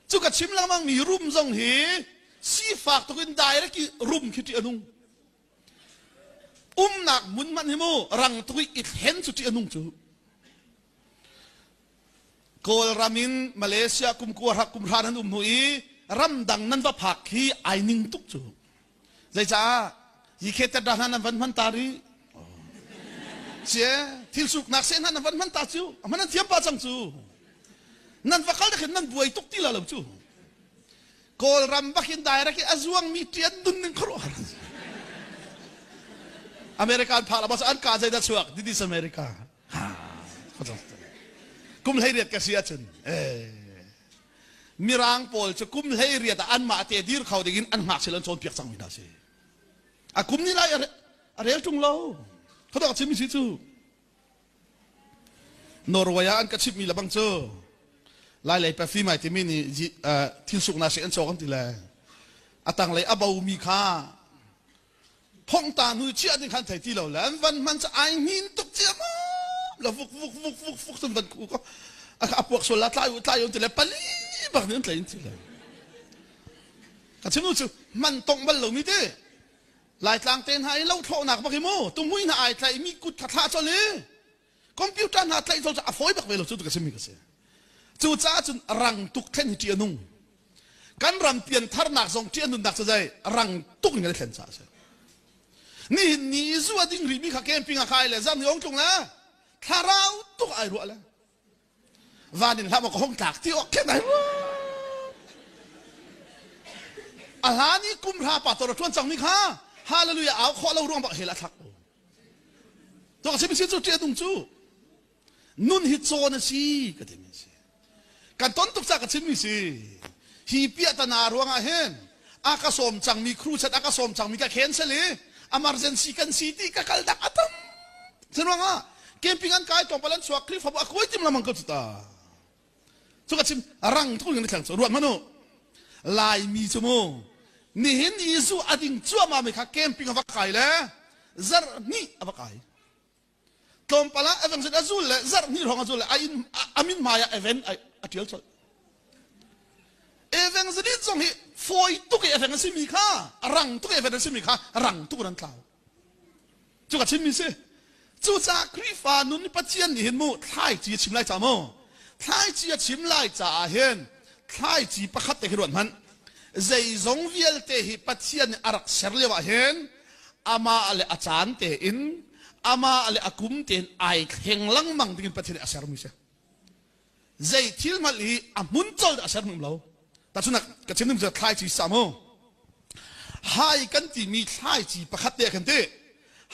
Cu ka chim lengmang mi rum zong hi sifak tuk in direct i rum khi ṭih a nung. Umnak hmun hmanh hi mu rang tuk i i thlen cu ṭih a nung cu. Kawlram in Malaysia kum kua hrak kum hra nan um hnu i ramdang nan va phak khi ai ning tuk cu. Zeicah hi khetet da hna nan van hman ta rih? Sie thil suknak se hna nan van hman ta cu a hman an thiam pa cang cu. Nan va kal khin nan buai tuk ti la lo cu. Kawlram bakin direct a zuang mi ṭian dun ning khuaruahhar. American phak la bas an ka zei da chuak this is America. Kum hlei riat ka si ahcun eh Mirang pawl cu kum 18 ah anmah te dir kho ding in an ngakchia an cawnpiak cangmi hna si. A kum ni lai a rel ṭung lo. Khuadawk chimmi si cu. Norway ah an ka chimhmi lebang cu Lai lei pafim ai timi nih thil suknak seh an cawk an ti le a tanglei a bomi kha thongta hnu chiah ding khan thei ti lo le an van hman cu ai hnin tuk ciamam la vuk vuk vuk vuk vuk cun van khu ko a puak sual la tlai u tlai u ti le pali bak nih an tlai in ti le ka chim cu man tong bal lo mi te laitlang te hna i lo thlawhnak bak hi mu tumui hna ai tlai mi kut kha thlah chol i computer hna tlaih chol cu a fawi bak ve lo cu ka chim mi ka si cu caah cun rang tuk thlen hi ṭih a nung kan ram piantharnak zong ṭih a nunnak cu zei rang tuk in kan i thlen caah a si nihin ni i zu a ding rihmi kha camping a kai le zam ni ong tlung le thlarau tuk ai ruah le van in hlah maw ka hong tlak ti awk khen ai ruah a hlan i kum hra pa tor a ṭuan cangmi kha hallelujah au khawh lo ruang bak hel a thlak ko to ka chim si cu ṭih a nung cu Nun hi cawn a si ka timi a si. Kan ton tuk ca ka chimmi si. Hi piahtana ruangah hin a ka sawm cangmi crusade a ka sawm cangmi ka cancel i emergency kan si ti ka kal dak a tam. Curuangah camping an kai tlawmpal an chuak Khrihfabu a kuai tim lamang ko cu ta. Cu ka chim rang tuk in thlang cu ruat manu. Laimi cu mu nihin i zu a ding cuahmah mi kha camping a va kai le zarh hnih a va kai. Tlawmpal ah evangelist a zul le zarh hnih hrawng a zul le a inn a min hmai ah even a ṭial colh. Evangelist zong hi fawi tuk i evang a simi kha rang tuk i evang a simi kha rang tuk in an tlau. Cu ka chimmi si. Cucaah Khrihfa nun Pathian nih hin mu thlaici a chim lai ca mu. Thlaici a chim lai caah hin thlaici pakhat te khi ruat hmanh. Zeizong vialte hi Pathian nih a rak ser lio ah hin amah le a caan tein amah le a kum tein ai thleng lengmang dingin Pathian nih a sermi si. Zei thil hmanh hi a hmun col a ser hmum lo. Tahchunak ka chim ding cu thlaici sa mu. Hai kan timi thlaici pakhat te kan ti.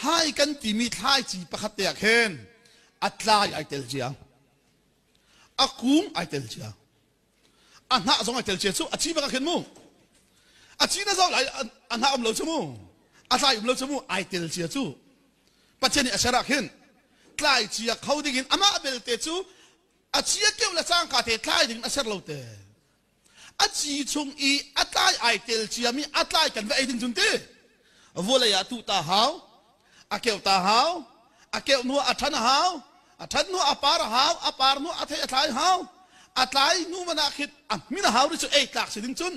Hai kan timi thlaici pakhat te ah khin a tlai ai tel cia. A kung ai tel cia. A hnah zong ai tel cia cu a ci bak ah khin mu. A ci na zoh lai a hnah um lo cu mu. A tlai um lo cu mu ai tel cia cu. Pathian nih a ser ah khin tlai cia kho ding in amah belte cu a chia keuh le cangka te tlai ding a ser lo te. A ci chung i a tlai ai tel ciami a tlai kan va ei ding cun ti. Vawlei ah tuh ta hau, a keuh ta hau, a keuh hnu a ṭhan a hau, a ṭhan hnu a par a hau, a par hnu a thei a tlai hau, a tlai hnu man ah khin a hmin a hau ri cu ei tlak si ding cun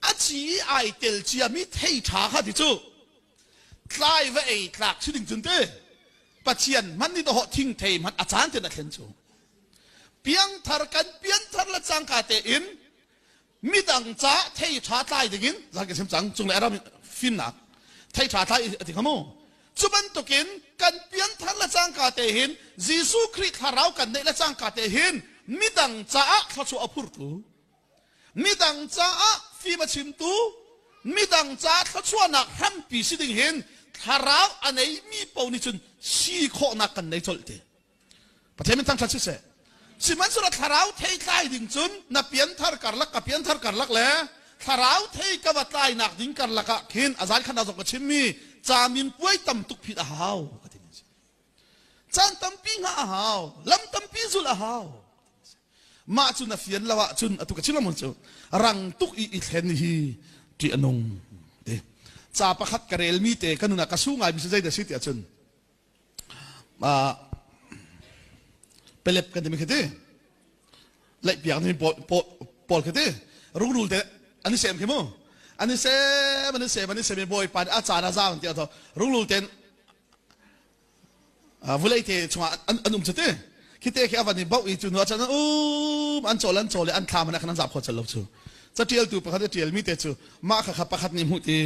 a ci i ai tel ciami thei ṭha kha ti cu tlai va ei tlak si ding cun ti Pathian hman ni dawh thingthei hmanh a caan ten a thlen cu piangthar kan pianthar le cangka tein midang ca thei ṭha tlai dingin zan ka chim cang cung le ram fimnak thei ṭha tlai a ti kha mu cu bantukin kan pianthar le cangka te hin Jesuh Khrih thlarau kan neih le cangka te hin midang caah thluachuah a phurtu midang caah fim a chimtu midang caah thluachuahnak hrampi si ding hin thlarau a neimi paoh nih cun si khawhnak kan nei colh te Pathian min thangṭhat siseh. Sihmanhsehlaw thlarau thei tlai ding cun na pianthar karlak ka pianthar karlak le thlarau thei ka va tlainak ding karlak ah khin a zan khan zong ka chimmi camin puai tam tuk phit a hau ka ti mi caan tampi hngah a hau lam tampi zulh a hau mah cu na fian lo ahcun atu ka chim lamon cu rang tuk i i thlen hi ṭih a nung ti ca pakhat ka relmi te ka nun ah ka su ngai mi si zei dah si ti ahcun pelep kan timi khi ti laihpiak ni. Paul khi ti rungrul te an i sem khi mu an i sem an i sem an i sem i bawipa nih a caan a zaang tiah rungrul ten vulei te chungah an um cu ti khi te khi a van i bauh i cu hnu ah cun um an cawl an cawl i an thlam an khan an zap kho chal lo cu catialtu pakhat i tialmi te cu mah kha kha pakhat nih hmuh ti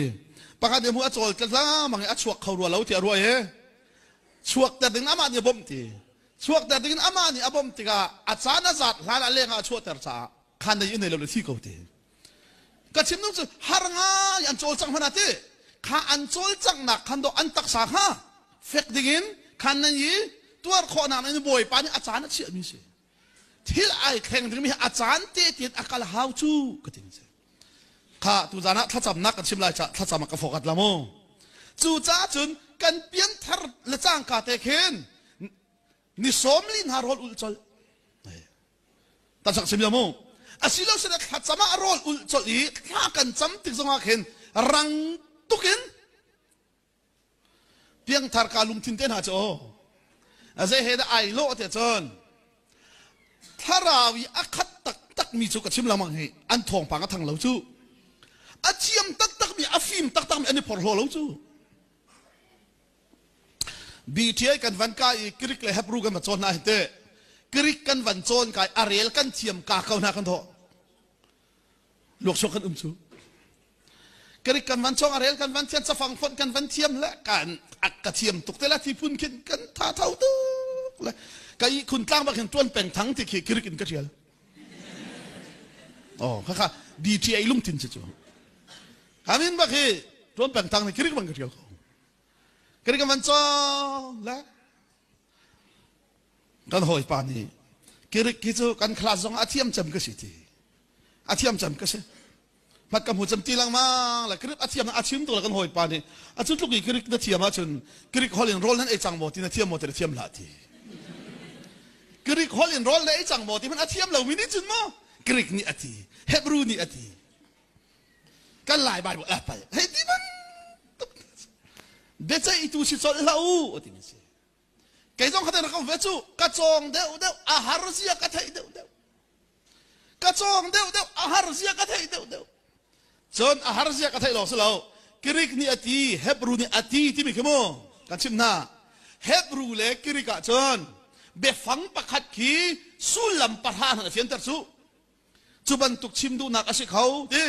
pakhat nih hmuh a cawl tlamang i a chuak kho rua lo ti a ruah i chuakter ding amah nih a bawmh ti chuakter ding in amah nih a bawmh tikah a caan a zat hlan a leng ah a chuahter caah khan nei nei lo le thi ko ti ka chim nu cu har ngai an cawlcangh hmana ti kha an cawlcanghnak khan do an taksa kha fek dingin khan nan i tuar khawhnak in bawipa nih a caan a chiahmi si thil ai thleng dingmi a caan te tin a kal hau cu ka tin si kha tu zan ah thlacamnak kan chim lai ca thlacam ah ka fokat la mu cu caah cun kan pianthar le cangka te khin ni sawmli hna rawl ulh colh ta sak sim mu asilo sile thlacam ah rawl ulh colh i thla kan cam tik zongah khin rang tukin piangthar ka lungthin te hna cu a zei he dah ai lawh te cun thlarau i a khat taktak mi cu ka chim lengmang hi an thawngpang a thang lo cu a thiam taktak mi a fim taktak mi an i phorhlaw lo cu BTA kan van kai i Greek le Hebrew kan va cawn hna hi te Greek kan van cawn kai a rel kan thiam ka ko hna kan thawh luakchuak kan um cu Greek kan van cawng a rel kan van thiam cafang fonh kan van thiam le kan ka thiam tuk te la thi phun khin kan tha tho tuk le ka i khun tlang bak hin tuan peng thang ti khi Greek in ka tial oh kha kha BTA lungthin cu cu Amin bak hi tuan peng tang ni Greek bang ka tial ko Greek kan van cawng le kan hawipa nih Greek hi cu kan class zong a thiam cem ka si ti a thiam cem ka si mat ka hmu cem ti lengmang le Greek a thiam a chim tuk le kan hawipa nih a cu tluk i Greek na thiam ahcun Greek holh in rawl nan ei cang maw ti na thiam maw ti na thiam hlah ti Greek holh in rawl na ei cang maw ti hmanh a thiam lomi nih cun maw Greek nih a ti Hebrew nih a ti kan lai Bible a pal hei ti bantuk biaceihtu si colh hlah u ti mi si kei zong khaten rak ve cu ka cawng deuh deuh a har zia ka theih deuh deuh ka cawng deuh deuh a har zia ka theih deuh deuh cun a har zia ka theih lawng si lo Greek nih a ti Hebrew nih a ti timi khi mu kan chim hna Hebrew le Greek ah cun biafang pakhat khi sullam pahra hna fianter cu cu bantuk chim duhnak a si kho ti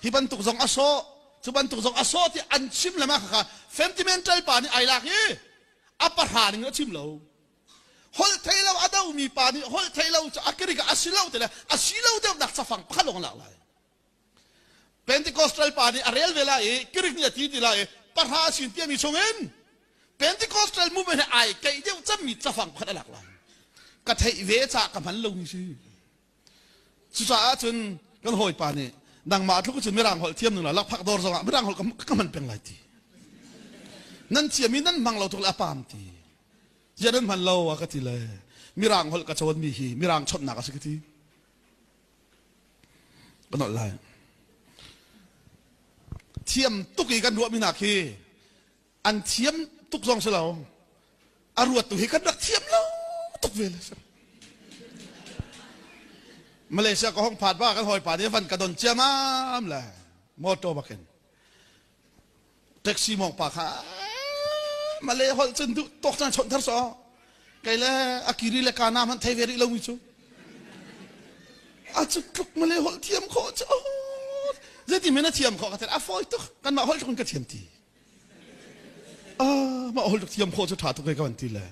hi bantuk zong a sawh cu bantuk zong a sawh ti an chim le mah kha sentimental pa nih ai lak i a pahra ning a chim lo holh thei lo a domi pa nih holh thei lo cu a kirik a si lo ti le a si lo deuhnak cafang pakhat lawng lak lai Pentecostal pa nih a rel ve lai i Greek nih a ti ti lai i pahra sin tiami chungin Pentecostal movement he ai keih deuh cemmi cafang pakhat a lak lai ka theih ve caah ka hman lomi si Cucaah cun kan hawipa nih nangmah tluk cun mirang holh thiam ning la lakphak dawr zongah mirang holh ka hman peng lai ti. Nan thiam i nan hmang lo tuk le a pam ti. Zia nan hman lo a ka ti le mirang holh ka cawnmi hi mirang chawnhnak a si ka ti. Ka nolh lai. Thiam tuk i kan ruahmi nak hi an thiam tuk zong si lo a ruattu hi kan rak thiam lo tuk ve le Malaysia ka hong phat ba kan hawipa nih van ka don ciamam le motor bakin taxi mong pa kha Malay holh cun duh tawk cang chawnh thar so kei le akiri le kana man thei ve rih lo mi cu a cu tluk Malay holh thiam khawh cu zeiti men a thiam khawh ka a fawi tuk kanmah holh tluk in ka thiam ti Ah, mah holh thiam khawh cu ṭha tuk e ka van ti le.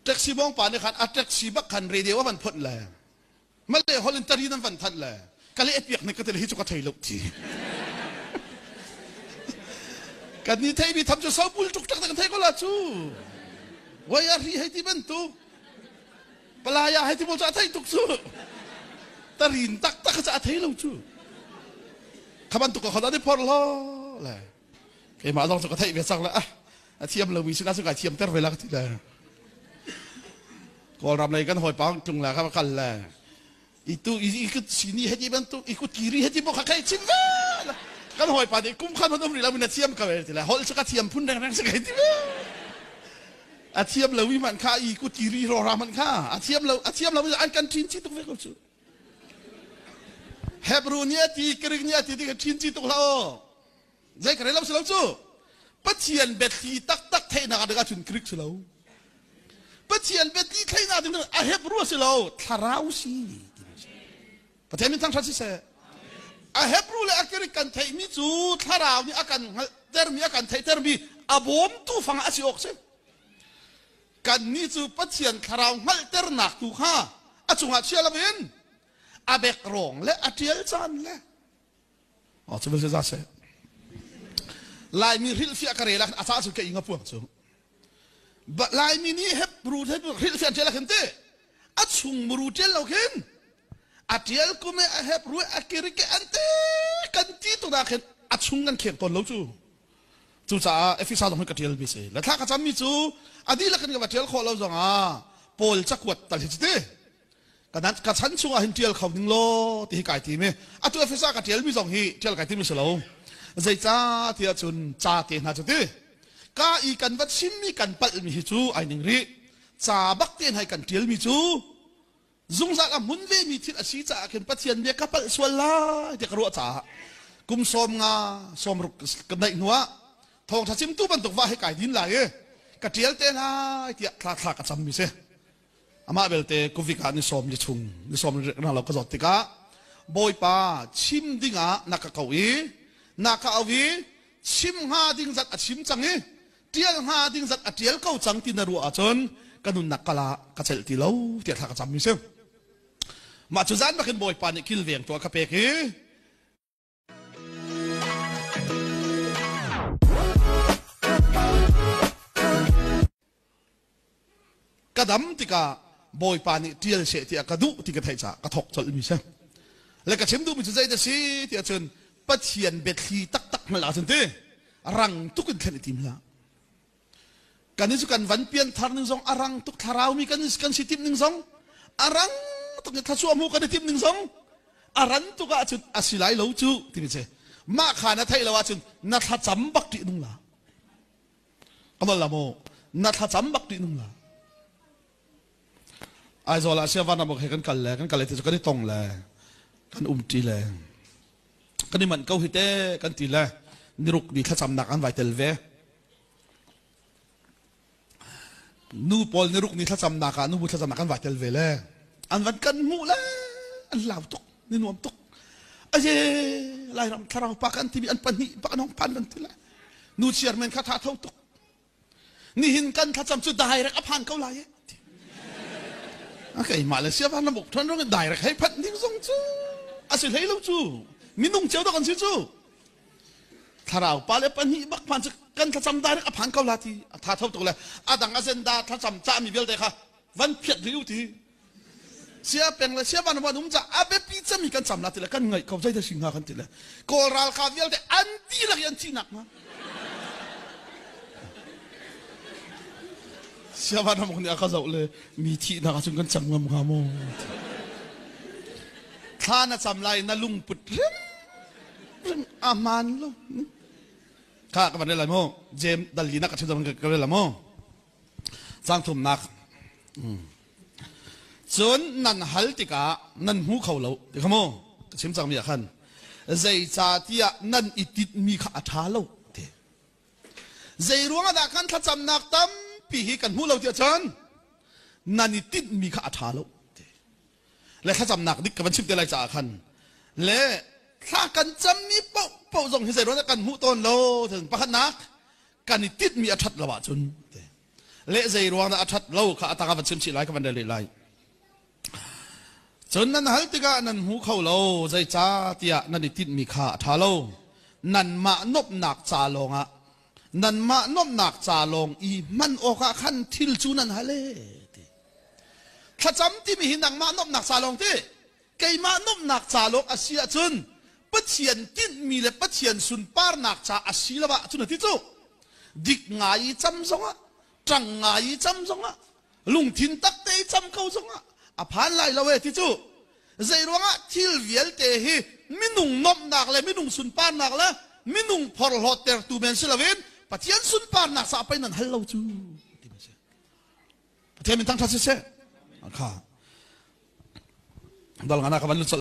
Taxi bawng pa nih khan a taxi bak khan radio a van phawt le. Malay holh in tari nan van thanh le. Ka le piak nih ka ti le hi cu ka thei lo ti. Kan ni thei mi tham cu sopul tuk tak kan thei ko la cu. Wai a ri hei ti bantuk. Palaya hei ti bol cu a thei tuk cu. Tarin tak tak cu a thei lo cu. Kha bantuk ka khon an i phor lo le keimah zong cu ka theih ve cang le ah a thiam lomi sinah cu kai thiam ter ve la ka ti le Kawlram lei kan hawipa tlung la kha kal le itu i kut sini heti bantuk i kut kiri heti bok kha kai chim ve kan hawipa nih kum khan hon um rih lo na thiam ka ve ti le holh cu ka thiam phun reng reng si kai ti ve a thiam lo mi man kha i kut kiri ro ra man kha a thiam lo a thiam lo an kan thin chi tuk ve ko cu. Hebrew nih a ti, Greek nih a ti ti kha ṭhin ci tuk hlah aw. Zei ka rel lo si lo cu. Pathian biathli taktak theihnak ah ding ahcun Greek si lo. Pathian biathli theihnak ding a Hebrew a si lo, thlarau si. Pathian min thangṭhat siseh. A Hebrew le a Greek kan theihmi cu thlarau nih a kan hngalhtermi, a kan theihtermi a bawmtu fang a si awk si. Kannih cu Pathian thlarau hngalhternak tu kha a cungah chia loin a bek rawng le a ṭial caan le oh cu bel za seh Laimi hrilhfiah ka rel ah a ca cu ka ing a puang cu Laimi nih Hebrew hrilhfiah an ṭial ah khin te a chung muru ṭial lo khin a ṭial kum e a Hebrew a Greek an te kan ti tu na khin a chung kan kheng tawn lo cu Cucaah Efesa zong hi ka ṭialmi si. Le thla ka cammi cu a dihlak in ka va ṭial khawh lo zongah Paul cakuat tal hi cu ti. Ka, ka chan chungah hin ṭial kho ning law ti hi kai tim i atu Efesa ka ṭialmi zong hi ṭial kai tim si lo. Zeicah tiah cun ca te hna cu ti. Ka i kan va chimmi kan palhmi hi cu ai ning rih. Ca bak te hna i kan ṭialmi cu zungzal a hmun vemi thil a si caah khin Pathian bia ka palh sual lai ti ka ruah caah kum sawm nga sawm ruk ka neih hnuah thawngṭha chimtu bantuk va he kai din lai i ka ṭial te lai tiah thla thla ka cammi si amah belte kuvik ah ni sawm ni chung ni sawm na lo ka zawt tikah Bawipa chim dingah na ka ko i na ka au i chim hnga ding zat a chim cang i ṭial hnga ding zat a ṭial ko cang ti na ruah ahcun ka nunnak kala ka celh ti lo tiah thla ka cammi si. Mah cu zan bakin Bawipa nih kilveng tuah ka pek i ka dam tikah Bawipa nih ṭial seh tiah ka duh ti ka theih caah ka thawk colhmi si. Le ka chim duhmi cu zeidah si tiah cun Pathian biathli taktak hngalh ahcun ti rang tuk in thlen i tim hlah. Kan cu kan van pian thar ning zong a rang tuk thlarau mi kan kan si timh ning zong a rang tuk in thluachuah hmu kan i timh ning zong a ran tuk ahcun a si lai lo cu timi si. Mah kha na theih lo ahcun na thlacam bak ṭih nung la. Kamal la mu na thlacam bak ṭih nung la. Aizawl ah Siavan amok he kan kal le kan kal le ti cu kan i tong le kan um ṭi le kan i manh ko hi te kan ti le niruk ni thlacamnak an vai tel ve. Nu pawl niruk ni thlacamnak ah nubu thlacamnak an vai tel ve le an van kan hmuh le an lau tuk ni nuam tuk aye Lairam thlarau pa kan timi an pahnih pa an hong phan kan ti le nu chairman kha tha tho tuk nihin kan thlacam cu direct a phan ko lai e keimah le siava na buk than rong direct hei phanh ding zong cu a si hlei lo cu minung cio dok an si cu thlarau pa le pahnih bak phan cu kan thlacam direct a phan ko la ti a tha tho tuk le a dang agenda thlacam cahmi vialte kha van phiat rih u ti sia peng le sia van van um ca a biapi cemi kan cam la ti le kan ngaih ko zei da si hnga kan ti le kawl ralkap vialte an dihlak i an thihnak hnga sia van ramok nih a ka zoh le mi thihnak ahcun kan cam ngam hnga maw thla na cam lai na lungput rim rim a hmaan lo kha ka van rel lai mu jem dal li na ka chim ka rel la mu Caang thumnak. Cun nan hal tikah nan hmu kho lo ti kha mu ka chim cangmi ah khan zeicahtiah nan i tinhmi kha a ṭha lo ti. Zei ruangah dah kan thlacamnak tampi hi kan hmuh lo tiah cun nan i tinhmi kha a ṭha lo ti. Le thlacamnak dik ka van chim te lai caah khan le thla kan cammi paohpaoh zong hi zei ruangah kan hmuh tawn lo pakhatnak kan i tinhmi a ṭhat lo ahcun le zei ruang dah a ṭhat lo kha a tang ah van chim chih lai ka van rel rih lai cun nan hal tikah nan hmu kho lo zeicah tiah nan i tinhmi kha a ṭha lo nanmah nuamhnak ca lawngah nanmah nuamhnak ca lawng i hman awkah khan thil cu nan hal e ti thlacam timi hi nangmah nuamhnak ca lawng ti keimah nuamhnak ca lawng a si ahcun Pathian tinhmi le Pathian sunparnak ca a si lo ahcun a ti cu dik ngai i cam zongah ṭang ngai i cam zongah lungthin tak te i cam ko zongah a phan lai lo e ti cu zei ruangah thil vialte hi minung nuamhnak le minung sunparnak le minung phorhlawttertu men si loin Pathian sunparnak sa pei nan hal lo cu ti si Pathian min thangṭhat siseh kha dal ngana ka van lut.